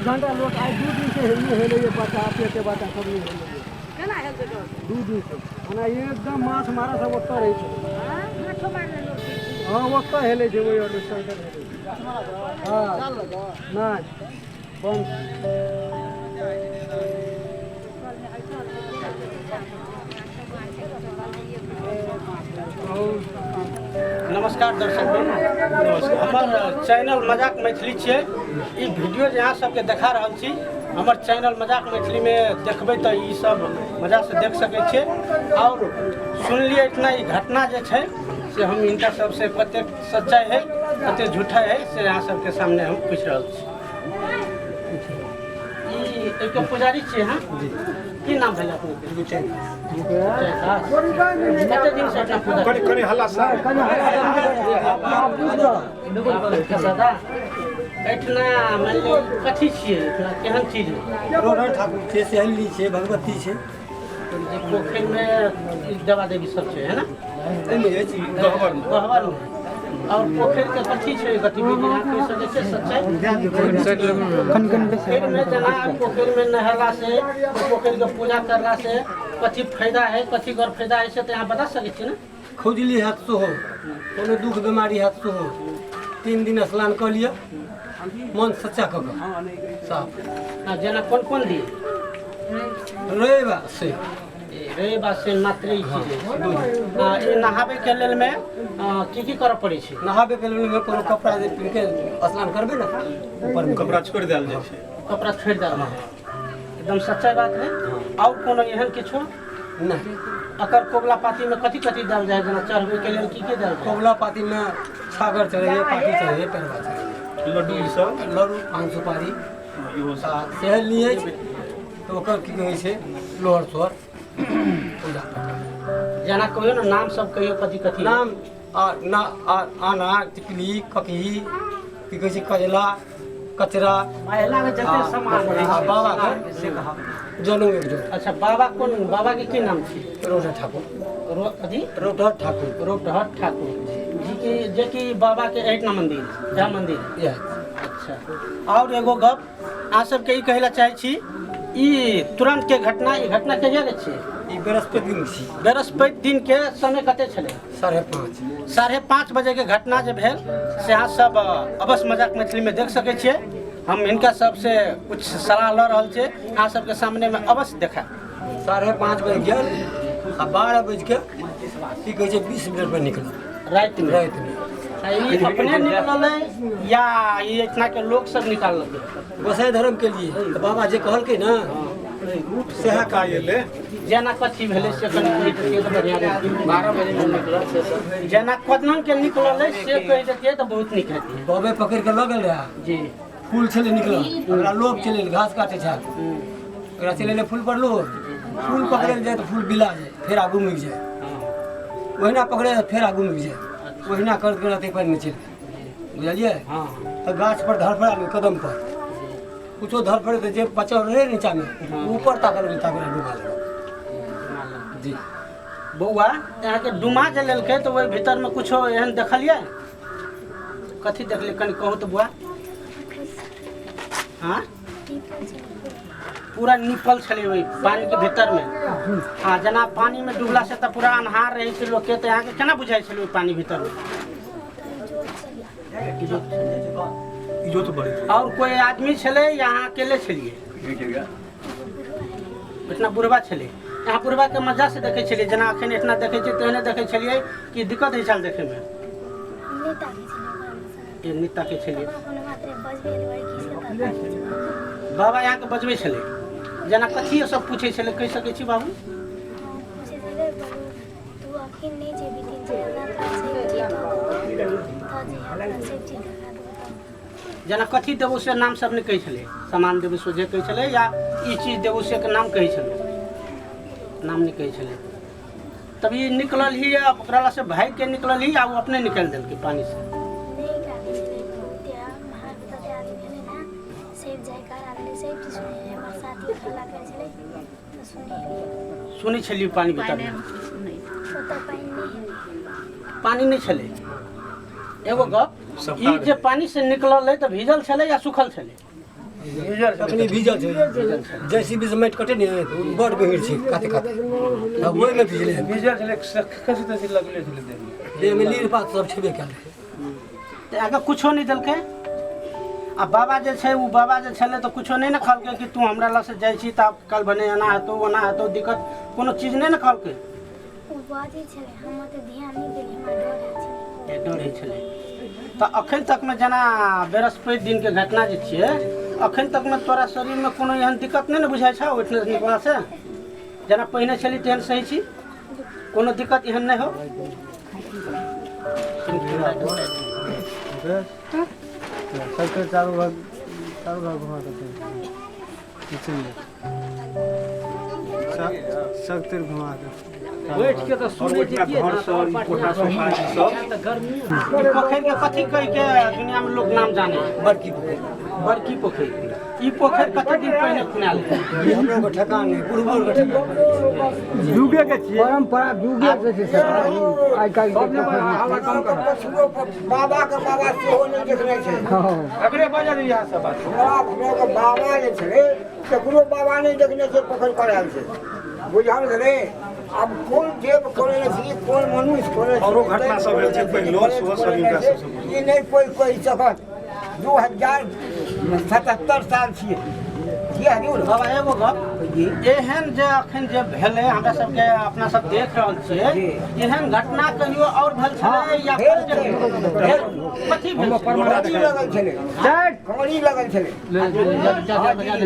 घंटा लोक आइ 2 दिन से हेलिए हेलैए, बच्चा एते बच्चा सब नहि हेलैए। केना हेलतै डर? 2 दिन से ओना एकदम माछ मारा सब ओतऽ रहै छै। माछो मारले लोक। हँ, ओतऽ हेलै छै, ओहि ओर सड़क हेलै छै। हँ, नहि बंद। नमस्कार दर्शक, हमर चैनल मजाक मैथिली छियै। ई वीडियो जे अहाँ सबके देखा रहल छी, हमर चैनल मजाक मैथिलीमे देखबै तऽ ई सब मजासँ देख सकै छियै। आओर सुनलियै इतना ई घटना जे छै से हम हिनका सबसँ कतेक सच्चाइ है, कतेक झूठा है, से अहाँ सबके सामने हम पूछि रहल छी। ई एहिके पुजारी छियै अहाँ जी? की नाम भेल अपनेके? कते दिन से अपना पूजा? कनि कनि हल्ला सा। दादा, एहिठिना मानि लियौ कथी छियै? एहिठिना केहन चीज है? रोहन ठाकुर छै, सहेली छै, भगवती छै। जे पोखरिमे देवा देवी सब छै, है ने? एहिमे अछि गहबर मे। गहबर मे। और पोखरि के कथी छै गतिविधि, अहाँ कहि सकै छियै सच्चाई? पोखरिमे जेना पोखरिमे नहेला से, पोखरि के पूजा करला से कथी फायदा है, कथी गैर फायदा है, से तऽ अहाँ बता सकै छी ने? खुजली हैत सेहो, कोनो दुख बीमारी हैत सेहो, 3 दिन स्नान कऽ लिअ मन सच्चा कऽ कऽ साफ। आ जेना कोन कोन दिन? रवि आ से। रवि आ से मात्र ई चीज अछि। आ ई नहाबै के लेल मे की की करऽ पड़ै छै? नहाबे के लेल कोनो कपड़ा जे पहिर के स्नान करबै ने, ऊपर मे कपड़ा छोड़ि देल जाइ छै। कपड़ा छोड़ि देल जाइ छै। एकदम सच्चा बात है। और कोनो एहन किछो? नहि। अकर कोबला पाती में कथी कथी देल जाय, जेना चढ़बै के लेल की की देल जाय? कोबला पाती में छागर चढ़ैए, पाती चढ़ैए, पेड़वा चढ़ैए, लड्डू ई सब, लड्डू, पान सुपारी। इहो सब। आ सहल अछि तऽ ओकर की कहै छै, लोहर सोहर पूजा पाठ। जेना कहियो ने नाम सब कहियो, कथी कथी नाम? आ ना आ आना टिकली ककही की कहै छै, कजला कचरा। महिला के जते सामान रहै आ छै, बाबा के से कहा। जनउ एक जोड़। अच्छा, बाबा कोन? बाबा के की नाम छी? रोटर ठाकुर। रो कथी? रोटर ठाकुर। रोटहट ठाकुर जी के जे कि बाबा के एहिठिना मंदिर, इएह मंदिर? इएह। अच्छा, और एगो गप अहाँ सबके ई कहै लए चाहै छी, ई तुरंत के घटना, ई घटना कहिया के छियै? ई बृहस्पति दिन छी। बृहस्पति दिन के समय कते छलै? 5:30। 5:30 बजे के घटना जे भेल से अहाँ सब अवश्य मजाक मैथिली में देख सकै छियै। हम हिनका सबसे कुछ सलाह लऽ रहल छियै, अहाँ सबके सामने में अवश्य देखायब। 5:30 बजे गेल आ 12 बज के की कहै छै 20 मिनट पर निकलल। रातिमे? रातिमे। आ ई अपने निकललै या ई इतना के लोक सब निकाललकै? गोसाई धर्म के लिए तऽ बाबा जे कहलकै ने सएह काज एलै। जेना कथी भेलै से कनि कहि देतियै तऽ बढ़िआँ रहितै। 12 बजे निकलल से सब। जेना कोना के निकललै से कहि देतियै तऽ बहुत नीक हेतै। बबे पकड़ि कऽ लऽ गेल रहए। जी। फूल छलै निकलल, ओकरा लोभ चलि गेल, घास काटै छल, ओकरा चलि एलै फूल पर लोभ। फूल पकड़ै लए जाय तऽ फूल बिला जाय, फेर आगू मुकि जाय, ओहिना पकड़े तऽ फेर आगू मुकि जाय, ओहिना करैत करैत एहि पानिमे चलि गेल, बुझलियै? हँ। तऽ गाछ पर धड़फड़ा गेल, कदम पर कुछो धड़फड़े तऽ जे बचल रहै नीचामे ऊपर ताकल गेल, ताकल डुबा लेलक जी। बौआ, अहाँके डुमा जे लेलकै तऽ ओहि भीतरमे कुछो एहन देखलियै? कथी देखलियै, कनि कहू तऽ बौआ? हाँ, पूरा निपल छलै ओहि पानिके भीतरमे। आ जेना पानिमे डुबला से तऽ पूरा अन्हार रहै छै लोकके, तऽ अहाँके केना बुझाइ छलै ओहि पानि भीतरमे? इजोत बढ़ैत। और कोई आदमी छलै या अहाँ अकेले छलियै? इतना बुढ़बा छलै। अहाँ बुढ़बा के मजा से देखै छलियै, जेना अखन इतना देखै छियै तेहने देखै छलियै कि दिक्कत होइ छल देखैमे? नहि ताकै छलियै। बाबा अहाँके बजबै छलै, जेना कथी सब पूछै छलै, कहि सकै छी बाबू? जेना कथी देबू से नाम सब नहि कहै छलै? सामान देबू सोझे कहै छलै या ई चीज देबू से के नाम कहै छलै? नाम नहि कहै छलै। तब ई निकलल ही या ओकरा से भागि के निकलल ही या ओ अपने निकालि देलकै पानी से? सुनै छलियै पानी भीतर पानी नहि छलै। एगो गप, ई जे पानी से निकलल तऽ भीजल छलै या सूखल छलै? तखनी भीजल छै। जैसी बीच माटि कटे ने बड़ गहीर छै काते काते, ओहिमे भिजलै। भीजल छलै, खसी तसी लगले छलै देहमे। देहमे लीर पात सब छेबे कयल रहै। तऽ अहाँके कुछो नहि देलकै? आ बाबा जे छै ओ बाबा जे छलै तऽ कुछो नहि ने कहलकै कि तू हमरा लग से जाइ छी तऽ कल भने एना हेतौ ओना हेतौ, दिक्कत कोनो चीज नहि ने कहलकै? ओ बाजै छलै, हम ओते ध्यान नहि देलियै, हमरा डर होइ छलै। डर होइ छलै। तऽ अखन तकमे जेना बृहस्पति दिनके घटना जे छियै, अखन तकमे तोरा शरीरमे कोनो एहन दिक्कत नहि ने बुझाइ छौ ओहिठाम निकलासँ? जेना पहिने छली तेहन सही छी? कोनो दिक्कत एहन नहि हो? सबके चारू भाग घुमा के सब घुमा के बैठ के तऽ सुनै छै घर सब कोठा सोफा सब। पोखरि के कथी कहि के दुनिया में लोग नाम जाने? बड़की पोखरि। बड़की पोखरि। ई पोखरि कते दिन पहिने खुनायल? ई हमरो के ठेकान नहि, बुढ़बो के ठेकान नहि। जुगे के छियै, परंपरा जुगे के छै सर। आइ काल्हि के बाबा के बाबा सेहो नहि देखने छै। अकरे बाजल इएह सब बात। हमरा के बाबा जे छलै तकरो बाबा नहि देखने छै, पोखरि करायल छै, बुझल छलै। आब कोन देव खोलने छी, कोन मनुष्य खोलने छी, औरो घटना सब भेल छै पहिलो, सेहो सब हिनका सब। ई नहि कोइ कहि सकत। 2077 साल छियै। बाबा एगो गप, एहन जे अखन जे भेलै हमरा सबके अपना सब देख रहल छियै, एहन घटना कहियो और भेल छलै या कथी भेल? लगल छलै, कौड़ी लगल छलै।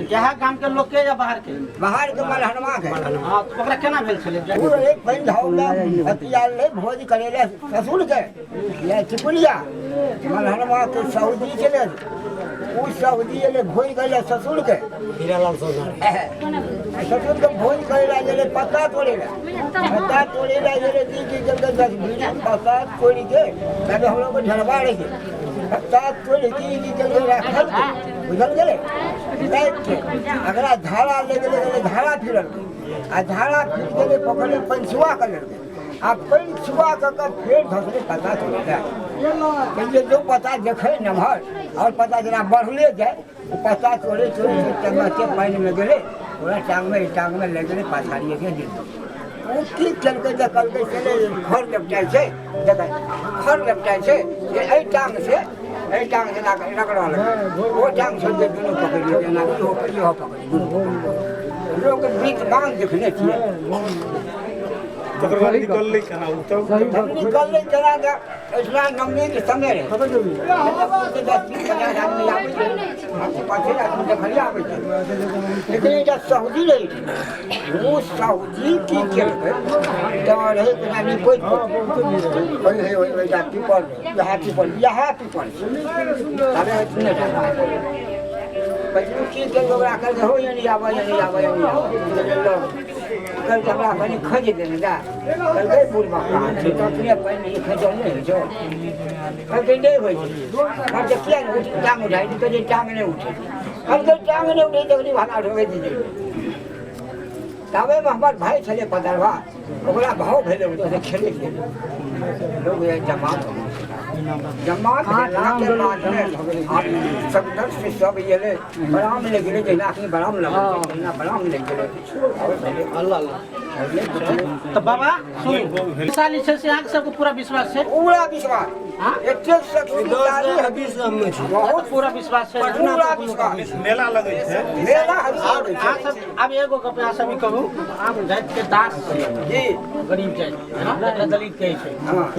इएह गाम के लोक के या बाहर के? बाहर के, मलहनमा के। हाँ, तऽ ओकरा केना भेल छलै? ओ रहै पानि झाउला हथियार रहै, भोज करै लए ससुर के या चिपुलिया मलहनमा के सऊदी छलै, ओ सऊदी एलै भोज करै लए ससुर के। हीरालाल सौदार ससुर के भोज करै लए गेलै, पत्ता तोड़ै लए, पत्ता तोड़ै लए गेलै। जी जी जब 10 बीस पत्ता तोड़ि के तब हम लोग झड़बा रही, पत्ता तोड़ि के ई के राखल, बुझल गेलै राखि के अगला धारा ले गेलै, गेलै धारा फिरल आ धारा फिर गेलै, पकड़ले पैंसुआ के लेलकै आ पैंसुआ कऽ के फेर धसलै पत्ता तोड़ै लए। कहियै जो पत्ता देखै नमहर और पत्ता जेना बढ़ले जाय, ओ पत्ता तोड़े तोड़े चम्मचके पानिमे गेलै, ओकरा टाँगमे टाँगमे लागि गेलै, पछाड़िएके गेलै। ओ की केलकै जे कहलकै चले खर लपटाइ छै, देखै खर लपटाइ छै जे एहि टाँग से एहि टाँग से रगड़ऽ लगलै, ओ टाँग छोड़ि कऽ दुनू पकड़ि लेलकै, एना इहो इहो पकड़ि लोक बीच बाँध देखने छियै। तकर बाद निकललै केना ओ तब? निकललै केना तऽ एहिठिना नवमीके समय रहै, 10 20 50 आदमी आबै छै, पाँचे आदमी देखलिए आबै छै। लेकिन एकटा सऊदी रहै छै, ओ सऊदी की केलकै तऽ रहै केना निपैत ओहि पीपल, इएह पीपल, इएह पीपल छै, तबे की केलकै ओकरा कहलकै हो एनी आबऽ एनी आबऽ एनी आबऽ, कहलकै हमरा कनि खसि देने जा, कहलकै बुढ़बा कहाँ छै तऽ अपने पानि खसल नहि होइ छौ? कहलकै नहि होइ छै। कहलकै किया नहि उठ टाँग उठाइ? कहै टाँग नहि उठै छै। कहलकै टाँग नहि उठै तखनी भाला उठबै दियै। ताबेमे हमर भाय छलै पदरवा, ओकरा भाव भेलै ओतऽसँ खेलै गेलै, लोग जमा जमा भेलाके बादमे आब सब से सब एलै, बराम लागि गेलै, जहिना अखनी बराम लगल तहिना बराम लागि गेलै। अल्लाह अल्लाह। तऽ बाबा सुनू, साल छै से अहाँके सबके पूरा विश्वास छै? पूरा विश्वास, एतेक शक्तिशाली 20 गाममे छै, बहुत पूरा विश्वास छै, पूरा विश्वास। मेला लगै छै, मेला लगै छै। अहाँ सब आब एगो गप अहाँ सब ई कहू, आम जाति के दास छियै जी, गरीब जाति जकरा दलित कहै छै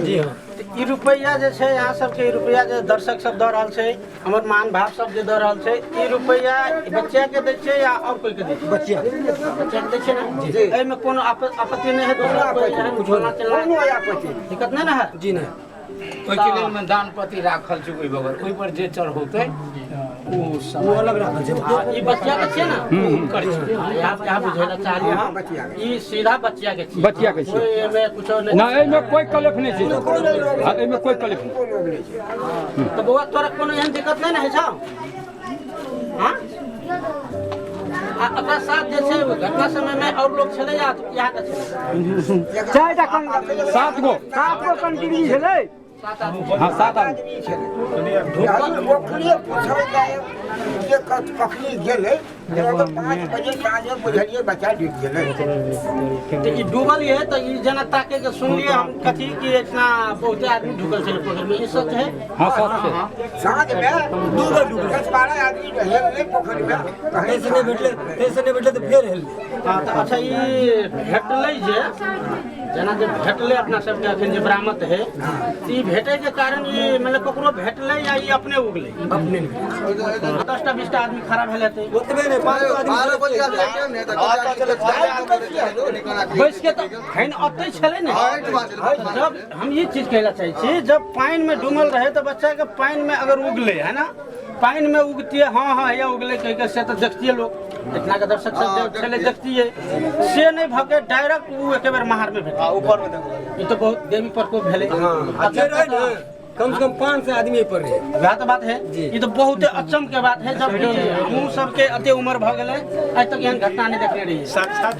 जी। हाँ, ई रुपैआ जे छै अहाँ सबके, ई रुपैआ जे दर्शक सब दऽ रहल छै, हमर मान भाव सब जे दऽ रहल छै, ई रुपैआ बच्चा के दै छै या और कोई के दै छै? बच्चा बच्चा के दै छै ने? एहिमे कोनो आपत्ति नहि है? दोसर कोई एहन कोनो आपत्ति दिक्कत नहि ने है? जी नहि। ओहिके लेल मे दानपति राखल छै ओहि बगल, ओहि पर जे चढ़ौतै ओ अलग राखल छै। ई बच्चा के छै ने? यहाँ बुझै लए चाहलियै हम, ई सीधा बच्चा के छै, बच्चा के छै, एहिमे कुछो नहि ना, एहिमे कोई कलेफ नहि छै, एहिमे कोई कलेफ नहि। तऽ बौआ तोरा कोनो एहन दिक्कत नहि ने होइ छौ? हाँ, आ ओकरा साथ जे छै घटना समय में और लोग छलै या यहाँ के छलै? चारिटा 7 गो 7 गो कंट्री छलै। हाँ 7 आदमी छलै। ओकरे पूछल जाय जे कखनी गेलै। 5 बजे साँझ बुझलियै बच्चा डूबि गेलै। तऽ ई डूबल ये तऽ ई जेना ताके के सुनलियै हम कथी कि इतना बहुते आदमी ढुकल छलै पोखरिमे, ई सच है? हाँ सच है। साँझमे 10-12 आदमी हेललै पोखरिमे। से नहि भेटलै, से नहि भेटलै तऽ फेर हेललै। हाँ तऽ अच्छा ई भेटलै जे जेना जे भेटलै अपना सबके अखन जे बरामद है, ई भेटै के कारण ई मतलब ककरो भेटलै या ई अपने उगलै? अपने 10टा 20टा आदमी खड़ा भेल हेतै। ओतबे नहि, 5 आदमी बैस के तऽ खैन ओतै छलै ने। जब हम ई चीज कहै लए चाहै छी, जब पानिमे डूबल रहै तऽ बच्चाके पानिमे अगर उगलै है ना, पानिमे उगतियै हाँ हाँ या उगलै कहि के से तऽ देखतियै लोग, इतना के दर्शक सब छलै देखतियै, से नहि भऽ के डायरेक्ट ओ एके बेर महारमे भेटल ऊपरमे देखल। ई तऽ बहुत देवी प्रकोप भेलै। जे रहै ने कम से कम 500 आदमी पर रहे। वएह तऽ बात है, ई तऽ बहुत अचम के बात है। जब हमहूँ सबके एते उम्र भऽ गेलै आइ तक एहन घटना नहि देखने रहियै।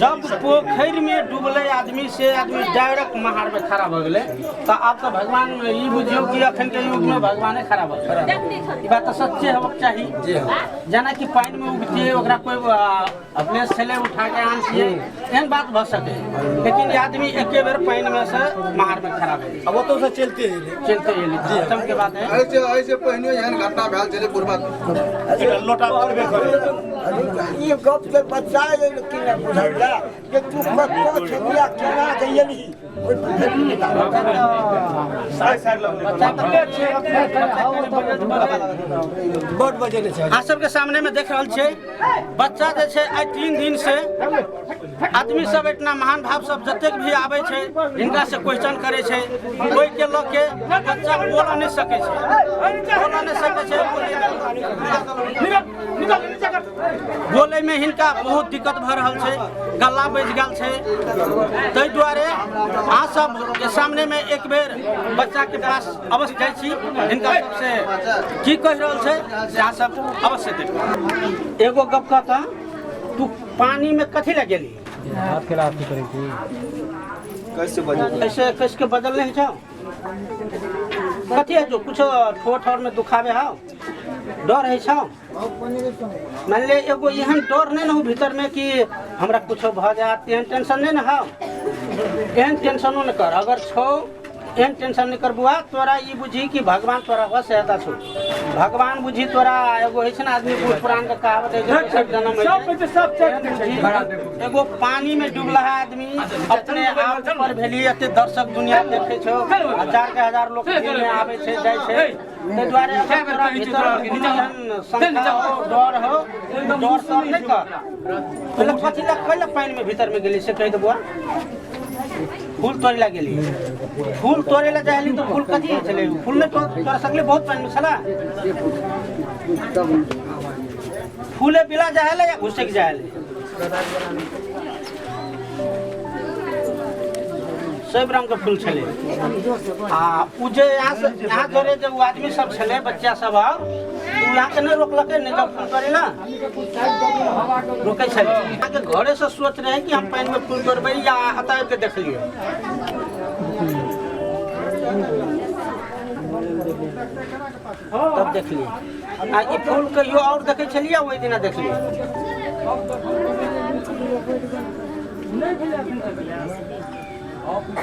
जब पोखरिमे डूबलै आदमी से आदमी डायरेक्ट महारमे खड़ा भऽ गेलै तऽ आब तऽ भगवान ई बुझियौ कि अखन के युगमे भगवाने खड़ा भऽ गेलै। ई बात तऽ सच्चे होबक चाही। जेनाकि पानिमे उगतियै ओकरा कोइ अपने छलै उठा के आनतियै, एहन बात भऽ सकै, लेकिन ई आदमी एके बेर पानिमे से महारमे खड़ा भेलै। अब ओतऽसँ चलते एलै, चलते एलै। अचम के बात है। ऐसे पहिने एहन घटना भेल छलै पूर्वा। ई गप के बच्चा कि नहि बुझल जाय जे तू कतऽ छलिया केना के एलही। बड बजे नहि छै। अहाँ सबके सामने में देख रहल छै बच्चा जे छै आइ 3 दिन से आदमी सब इतना महान भाव सब जतेक भी आबै छै हिनका से क्वेश्चन करै छै, ओहि के लऽ के बच्चा बोलऽ नहि सकै छै, बोलऽ नहि सकै छै। बोलैमे हिनका बहुत दिक्कत भऽ रहल छै, गला बजि गेल छै। ताहि दुआरे अहाँ सबके सामनेमे एक बेर बच्चाके पास अवश्य जाइ छी, हिनका सबसे की कहि रहल छै से अहाँ सब अवश्य देखू। एगो गप कहता, तू पानीमे कथी लए गेली? कैसे बजल? ऐसे कसके बदल नहीं छौ? कथी है जो कुछ ठोर ठोर में दुखावे हौ, डर है छौ? मान ले एगो एहन डर नहीं न हो भीतर में कि हमरा कुछ भऽ जायत, एहन टेंशन नहीं न हौ। एहन टेंशनो न कर, अगर छौ एहन टेंशन नहीं कर बुआ, तोरा ई बुझी कि भगवान तोरा बस सहायता छौ। भगवान बुझी तोरा एगो होइ छै ने आदमी बूढ़ पुरान के कहावत है जे जन्म होइ छै, एगो पानी में डूबला आदमी अपने आप पर भेली एते दर्शक दुनिया देखे छौ, हजार के हजार लोग में आबै छै जाइ छै। ताहि दुआरे अगर तोरा भीतर एहन शंका हो, डर हो, डर सब नहि कर। पहिले कथी लए पहिले पानि में भीतर में गेली से कहि दे बुआ। फूल तोड़े ला गेली, फूल तोड़े ला जाली तो फूल कथी छलै? फूल नहि तोड़ सकले, बहुत पानि में छला। फूले पिला जाहले या घुसक जाहले? सब रंग के फूल छलै। आ उ जे यहाँ से यहाँ जरे जे उ आदमी सब छलै बच्चा सब और उ यहाँ के नहि रोकलकै, नहि जब फूल तोड़े ला रोकै छलै। यहाँ के घरे से सोच रहे कि हम पानि में फूल तोड़बै या एतऽ आबि के देखलियै। तब देखलियै। आ ई फूल कहियो और देखै छलियै ओहि दिना देखलियै?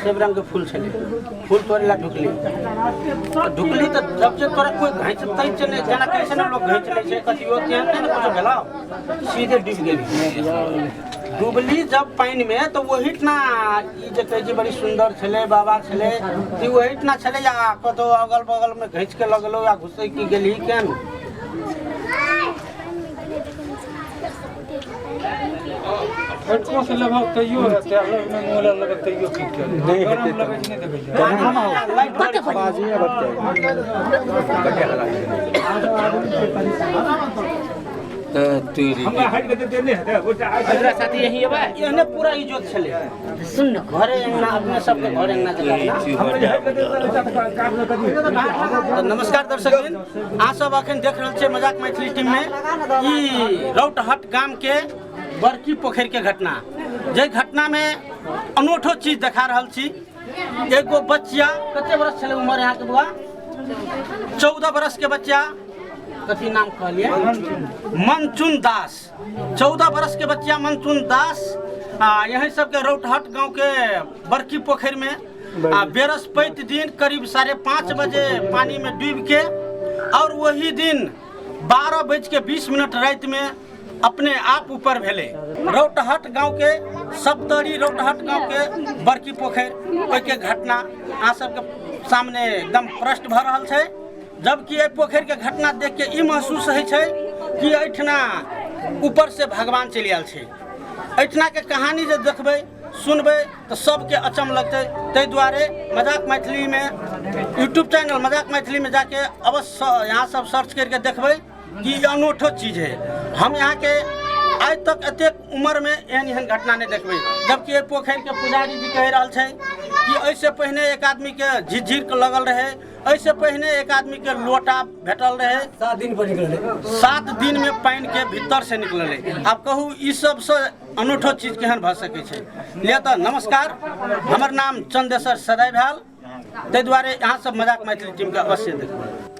सब रंग के फूल छलै। फूल तोड़े ला ढुकली, ढुकली तऽ जब जे तोरा कोइ घैंचतै नहि, जेना कैसे ने लोग घैंच लै छै कथियो तेहन नहि ने कुछो भेलौ, सीधे डूबि गेली। डूबली जब पानिमे तऽ ओहिठिना ई जे कहै छै बड़ी सुन्दर छलै बाबा छलै, तऽ ओहिठिना छलै या कतौ अगल बगलमे घैंच के लऽ गेलौ या घुसै की गेली केहन? फटको से लगभग तैयो रहते, अलग में मोला लगभग तैयो ठीक चले। गरम लगे छै नहीं देखै छै। हमरा हटि के देने हेतै एकरा साथी यही अबै एहने पूरा इज्जत छलै। सुन न घरे अंगना अपने सबके घरे अंगना जकाँ ना। तऽ नमस्कार दर्शकगण, अहाँ सब अखन देख रहल छियै मजाक मैथिली टीम में ई रौतहट गाम के बड़की पोखरि के घटना, जे घटना में अनोठो चीज देखा रहल छी। एगो बच्चा कते बरस छलै उम्र अहाँके बौआ? 14 बरस के बच्चा, कथी नाम कहलियै? मनचुन दास। 14 बरस के बच्चा मनचुन दास आ यही सबके रौतहट गांव के बड़की पोखरि में आ बृहस्पति दिन करीब 5:30 बजे पानी में डूब के और वही दिन 12:20 राति में अपने आप ऊपर भेलै। रौतहट गांव के सप्तरी रौतहट गांव के बड़की पोखरि ओहिके घटना अहाँ सबके सामने एकदम प्रष्ट भऽ रहल छै। जबकि एहि पोखरि के घटना देख के ई महसूस होइ छै कि एहिठिना ऊपर से भगवान चलि आयल छै। एहिठिना के कहानी जे देखबै सुनबै तऽ सबके अचम लगतै। ताहि दुआरे मजाक मैथिली में यूट्यूब चैनल मजाक मैथिली में जाके अवश्य यहाँ सब सर्च करके देखबै कि ई अनूठो चीज है। हम यहाँ के आइ तक एतेक उम्र में एहन एहन घटना नहीं देखबै। जबकि एहि पोखरि के पुजारी जी कहि रहल छै कि एहिसँ पहिने एक आदमी के झिझिर के लगल रहे, एहिसँ पहिने एक आदमी के लोटा भेटल रहे, 7 दिन पर निकलल, 7 दिन में पानि के भीतर से निकलल। आब कहू ई सबसँ अनूठो चीज केहन भऽ सकै छै। लिअ तऽ नमस्कार, हमर नाम चंदेश्वर सदाय भेल। ताहि दुआरे अहाँ सब मजाक मैथिली टीम के अवश्य देखबै।